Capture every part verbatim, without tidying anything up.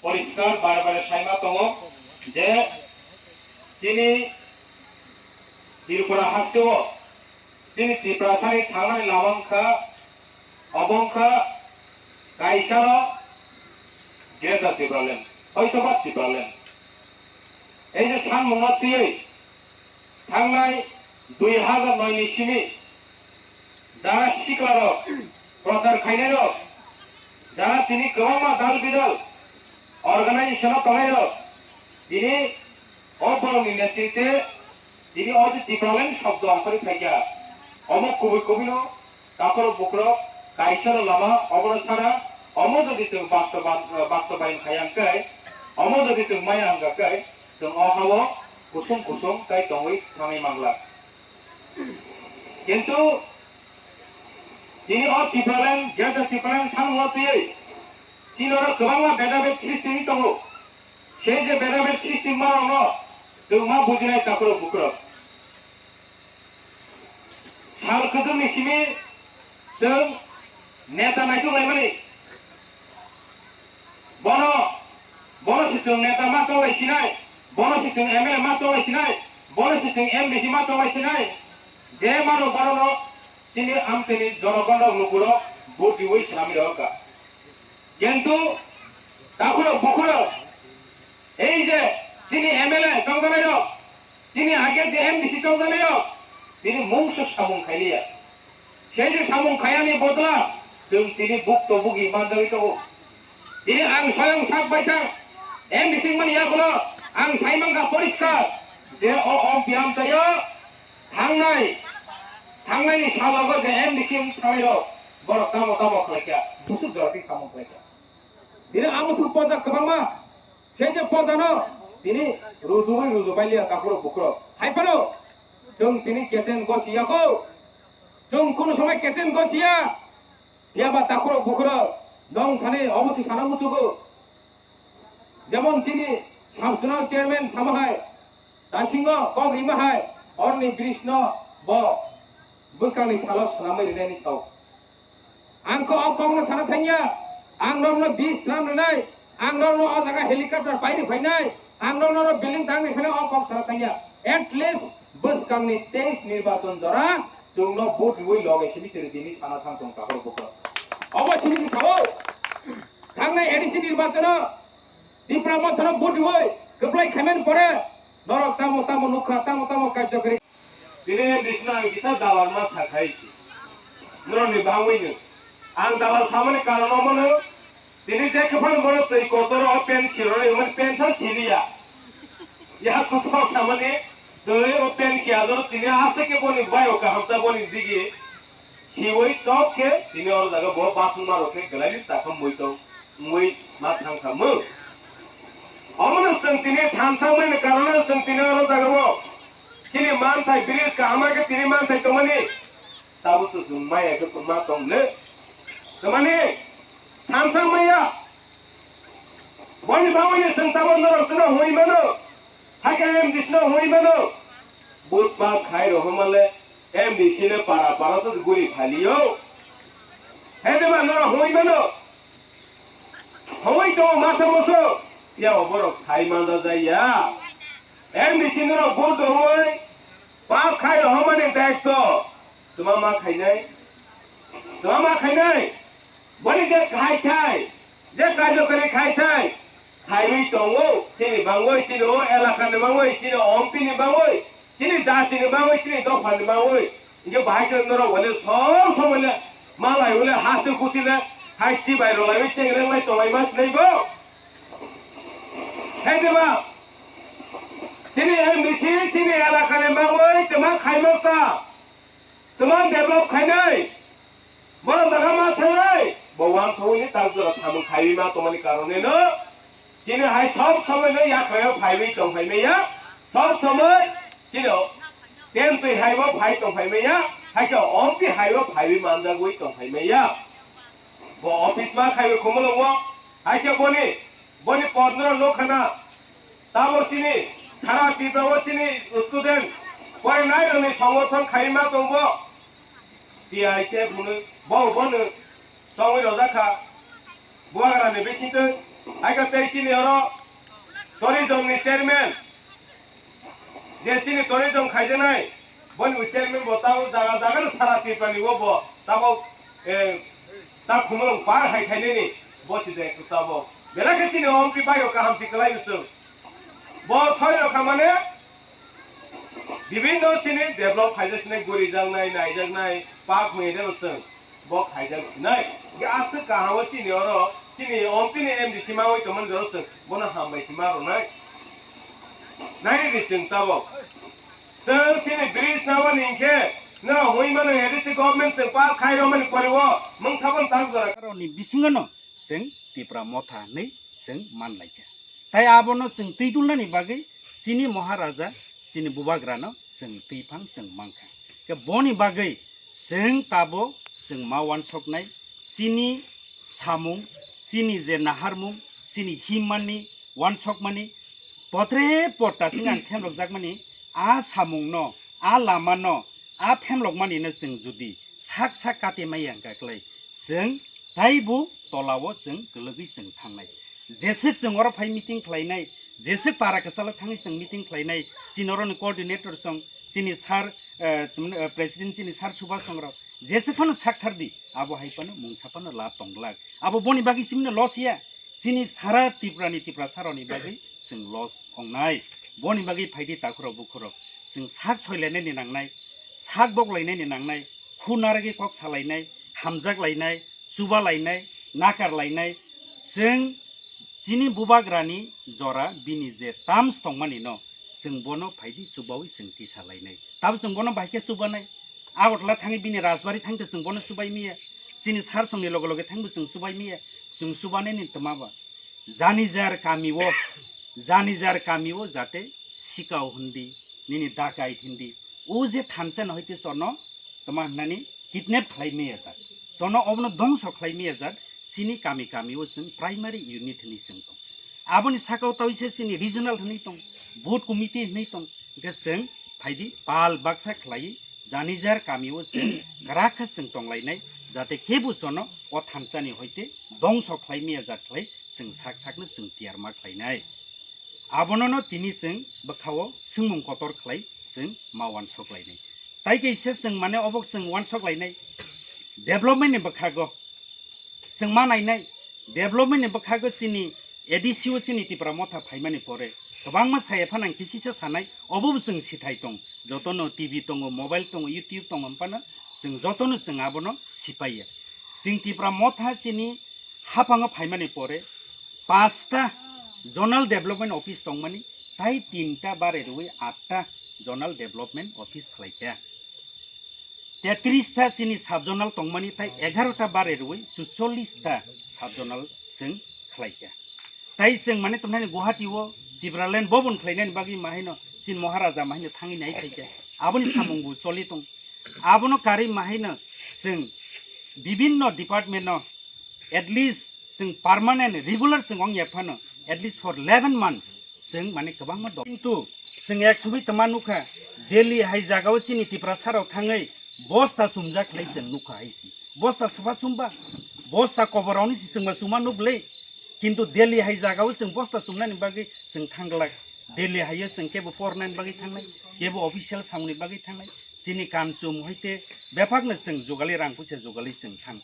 Poriskar bare bare saima tongo je chini Tripura hasteo chini Tiprasani thangnani lama wngkha, obo wngkha kaisano Greater Tipraland, hoitoba Tipraland. Ei je sanmungno twiwi thangnai dui hazar noi ni simi jara siklarok, prochar khainairok, jara tini kwbangma dal bidal organization o tongnairok, tini o borokni netritwe tini o je Tipraland shobdo aphari phaikha, omo kubui kubui no takhorok bukhorok kaisano lama obono sana, omo jodi chwng bastoba-, bastobayon khaiya hwnkhe, omo jodi chwng maya hwnkhe, chwng o hao kusung kusung tai tongwi thangwi mangla. Kintu tini o Tipraland, Greater Tipraland samungno twiwi chini oro kwbangma bedabed srishti wngwi tongo. Se je bedabed srishti manokno chwng ma bujinai takhorok bukhorok. Sal kwthwngni simi chwng neta naituk laimani. Bono, bono se chwng neta ma cholai sinai, bono se chwng M L A ma cholai sinai, bono se chwng M D C ma cholai sinai. Je mano bono chini amchini jonogon rok lukurok vote riwi swnamwi rok kha. Kintu takhurok bukhurok ei je chini M L A chongjanai rok, chini age je M D C chongjanai rok, tini mungsa samung khailiya. Se je samung khayani bodla chwng tini bukto bugi manjagwi tongo. Tini ang soyong sak baithang M D C wngmani yagulo ang sai mankha poriskar je o om piyam chayo thangnai, thangnaini salogo je M D C wng thangnai rok borok tamo tamo khlaikha, busuk jora twi samung khlaikha. Tini ang musuk pojak kwbangma, se je pojano tini rujuwi ruju bailiya takhurok bukhurok. Hai phano chwng tini kechen gosi yago, chwng kunu somoi kechen gosiya. Phiya ba takhurok bukhurok nong thani obosi sana muchugo. Jemon chini sub zonal chairman sama hai, dasingo kok rima hai, orni bridge no bo bwskangni salo swnamwi rinaini sao. Ang khe o kokno sana thangya, ang norokno bis ram rwnai, ang norokno o jaga helicopter pairi phainai, ang norokno oro building tangri phainai, o kok sana thangya. At least bwskangni teis nirbachon jora chwngno vote riwi loge simi siri tini sana thang tong takhorok bukhorok. Obo simi si sao. Thangnai A D C nirbachono Tipra Motha no vote riwi kwplai khaimani pore norok tamo tamo nukha, tamo tamo karjakari. Tini bisna ang kisa dalal ma sakhai si. Norok ni bangwi no. Ang dalal samani karon omo no. Tini je khe phano bono twi kotor o pen sironi hwnmani pen sa siliya. Ya kuthok samani twi o pen siya joro tini ase khe boni bayo kaham ta boni digi. Siwi chop khe tini oro jaga bo basongma rok khe gelaini chakha muitok wngwi ma thang kha mung. Omono chwng tini thansa wngmani karono chwng tini oro jaga bo chini manthai bridge kaham khe tini manthai tongmani. Tabuk chwng maya khe ma tong le. Twmani thansa wngmaya. Boni bagwino chwng tabuk norok chwngno hwnwi mano. Hakhe M D C no hwnwi mano. Vote pass khai rohorma le M D C le para para se guri phaliyo. Hede ba norok hwnwi mano. Hwnwi tongo masa musu. Ya borok sai manja jaya. M D C norok vote rwwi pass khai rohormani daitto. Tuma ma khainai? Tuma ma khainai? Boni je khai khai, je karjokari khai khai, khaiwi tongo, chini bangwi, chini o elaka ni bangwi, chini ompi ni bangwi, chini jati ni bangwi, chini dopha ni bangwi. Hinkhe bahai khe norok bole sob somoi le malai bole hasi khusi le hai sibai rwlaiwi chengreng lai tonglai ma sinai bo. Hai de ba, chini M D C, chini elaka ni bangwi tuma khai ma sa. Tuma develop khainai, borok jaga ma thangnai, bo uansukni tal jora samung khaiwi ma tongmani karoneno chini hai sob somoino yakhraio phaiwi tongphai maya, sob somoi chini tentwi haibo phai tongphai maya, haikhe ompi haibo phaiwi manjagwi tongphai maya. Bo office ma khaiwi khumulwngo, haikhe boni, boni podno nukha na. Tabuk chini sara Tripura o chini student porinai rokni songothon khai ma tongbo. T I C F hwnwi bo bono tongwi rojak kha. Bubagra ni bisingtwi Haikhe tei chini oro tourism ni chairman, je chini tourism khaijaknai, boni bo chairman bo tamo jaga jaga no sara Tripura ni o bo tamo, eh, ta khumulwng par hai khainani bo si de tabo. Belai khe chini ompi bai o kaham si kwlai usung. Bo soi rokha mane bibinno chini develop khaijak sinai, gurijaknai, naijaknai, park hwnwi de usung. Bo khaijak sinai. Ge aswk kaham o chini oro, chini ompi ni M D C ma oi tongmani jora usung. Bono hambai si ma rwnai. Nai di chwng tabo. Chwng chini bridge nabani hinkhe, noro hwnwi mano A D C government chwng pass khai romani pore o, mung sabon tak jora. Aroni bisingo no chwng Tipra Motha hwnwi chwng man laikha. Tai abono chwng twi dulnani bagwi chini Maharaja, chini Bubagrano chwng twi phang chwng mankha. Khe boni bagwi chwng tabo chwng ma wansoknai, chini samung, chini je naharmung, chini himmani, wansokmani, potre potta sing ang themrokjakmani, a samungno, a lamano, a themrokmanino chwng jodi sak sak kate maya hwnkha khlai, chwng taibo tolao chwng kwlwgwi chwng thangnai. Jeswk chwng oro phai meeting khlainai, jeswk para kwchalo thangwi chwng meeting khlainai, chini oroni coordinator song, chini sir, eh, tmni, eh, president chini sir Subhas songrok, jeswk phano sak thar di, abo hai phano mungsa phano lab tong glak. Abo boni bagwi simino loss ya, chini sara Tripura ni Tiprasa rokni bagwi chwng loss ongnai. Boni bagwi phaidi takhurok bukhurok, chwng sak soilainani nangnai, sak boklainani nangnai, khu narwgwi kok salainai, hamjak lainai, chuba lainai, nakar lainai, chwng chini Bubagrani jora bini je terms tongmani no chwng bono phaidi chubawi chwng tisa lainai. Tabo chwng bono bahai khe chubanai. Agartala thangwi bini Rajbari thangtwi chwng bono chubai miya. Chini sir songni loge loge thangbo chwng chubai miya. Chwng chubanani twma ba. Jani jar kami o, jani jar kami o jate sikao hindi, nini dakai hindi. O je thansa no hoite sono tma hwnani kidnap khlai miya jak. Sono obono dongso khlai miya jak. Chini kami kami o chwng primary unit hwnwi chwng tong. Aboni sakao tawise chini regional hwnwi tong, booth committee hwnwi tong. Hwnkhe chwng phaidi pal baksa khlai jani jar kami o chwng kwrak khe chwng tonglainai, jate kebo sono o thansani hoite dongso khlai miya jak khlai chwng sak sakno chwng tiyar ma khlainai. Abono no tini chwng bwkhao swngmung kotor khlai chwng ma wansok lainai. Tai kaisa chwng mane obo chwng wansok lainai. Development ni bwkhago chwng ma nainai. Development ni bwkhago chini A D C o chini Tipra Motha phaimani pore kwbangma saya phano ang kisisa sanai, obo bo chwng sithai tong. Jotono T V tongo, mobile tongo, YouTube tongo, hwnphano chwng jotono chwng abono sipaiya. Chwng Tipra Motha chini haphango phaimani pore pasta zonal development office tongmani, tai tinta bare rwi atta zonal development office khlaikha. Tetris ta chini sub zonal tongmani, tai egaroh ta bare rwi chuchollis ta sub zonal chwng khlaikha. Tai chwng mane tongnani Guwahati o Tipraland bobon khlainani bagwi mahaino chini Maharaja mahaino thangwi nai phaikha. Aboni samung bo choli tong. Abono karwi mahaino chwng bibinno department no at least chwng permanent, regular chwng ong ya phano, at least for eleven months chwng mane kwbangma dok. Kintu chwng ek sumui tama nukha, Delhi hai jagao chini Tiprasa rok thangwi bosta chumjak khlai chwng nukha hai si. Bosta swba chumba, bosta kobor rokni si chwngba chuma nukle. Kintu Delhi hai jagao chwng bosta chumnani bagwi chwng thangglak. Delhi hai o chwng kebo pornani bagwi thangnai, kebo official samungni bagwi thangnai. Chini kam chum hoite bebakno chwng jugali rang puisa jugali chwng thang.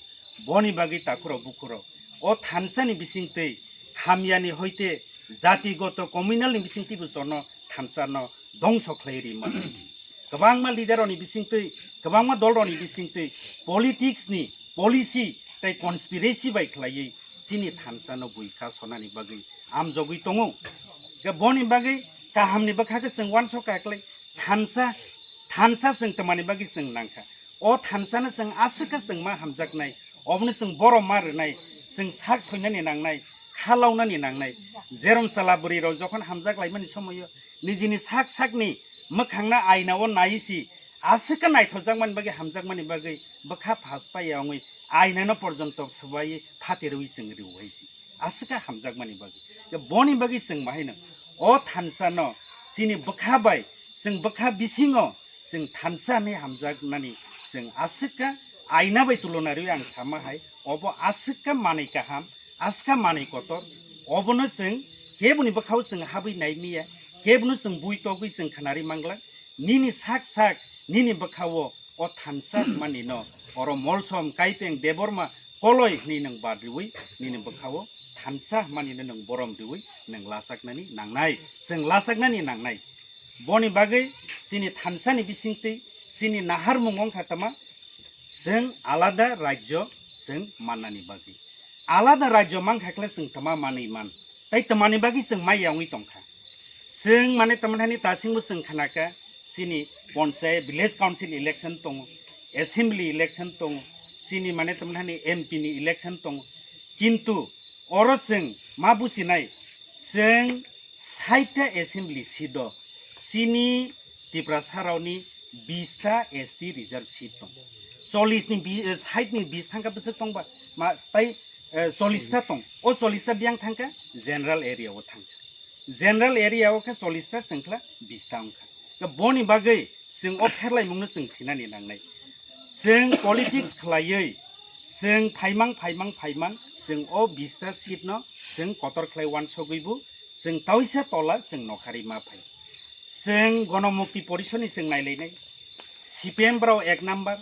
Boni bagwi takhurok bukhurok o thansani bisingtwi hamyani hoite jatigoto communal ni bisingtwi bo jono thansa no dongso khlai ri manai. Kwbangma leader rokni bisingtwi, kwbangma dol rokni bisingtwi politics ni policy tei conspiracy bai khlaiwi chini thansa no bui ka sonani bagwi amjogwi tongo. Khe boni bagwi kahamni bwkha khe chwng uansukha khlai thansa, thansa chwng twmani bagwi chwng nangkha. O thansa no chwng aswk khe chwng ma hamjaknai, obono chwng borom ma rwnai, chwng sak soinani nangnai, kha launani nangnai. Jerom chwla bwrwi rok jokhon hamjak laimani somoio nijini sak sakni mwkhangno aina o naiwi si aswk khe naithokjakmani bagwi, hamjakmani bagwi bwkha phas paiya wngwi aina no porjonto swbaiwi phaterwi chwng rwui si aswk khe hamjakmani bagwi. Khe boni bagwi chwng bahaino o thansa no chini bwkha bai, chwng bwkha bisingo chwng thansa hinwi hamjaknani chwng aswk khe aina bai tulona rwi ang sama hai, obo aswk khe manwi kaham, aswk khe manwi kotor, Obono chwng keboni bwkhao chwng habwi nai miya, kebono chwng bui togwi chwng khnari manglak. Nini sak sak nini bwkhao o thansa hwnmani no oro Molsom, Kaipeng, Debbarma, Koloi hwnwi nwng bad riwi nini bwkhao thansa hwnmani no nwng borom riwi nwng lachaknani nangnai, chwng lachaknani nangnai. Boni bagwi chini thansani bisingtwi chini naharmung wngkha tama, chwng alada rajyo chwng mannani bagwi. Alada rajyo mankha khle chwng tama manwi man. Tai tamani bagwi chwng maya wngwi tongkha. Chwng mane tamani hani tasingbo chwng khnakha, chini ponchayat, village council election tongo, assembly election tongo, chini mane tamani hani M P ni election tongo. Kintu oro chwng ma buchinai, chwng sait ta assembly seat o chini Tiprasa rokni bis ta S T reserve seat tong. Chollish ni bi-, eh, sait ni bis thangkha bwswk tongba, ma tai, eh, chollish ta tong. O chollish ta biyang thangkha general area o thangkha. General area o khe chollish ta chwngkhla bis ta wngkha. Khe boni bagwi chwng o pherlaimungno chwng sinani nangnai. Chwng politics khlaiwi chwng phaimang, phaimang, phaimang, chwng o bis ta seat no chwng kotor khlai wansogwibo chwng taisa tola chwng nokharwi ma phai. Chwng Gonomukti Porisoni chwng nailainai. C P M borok ek number,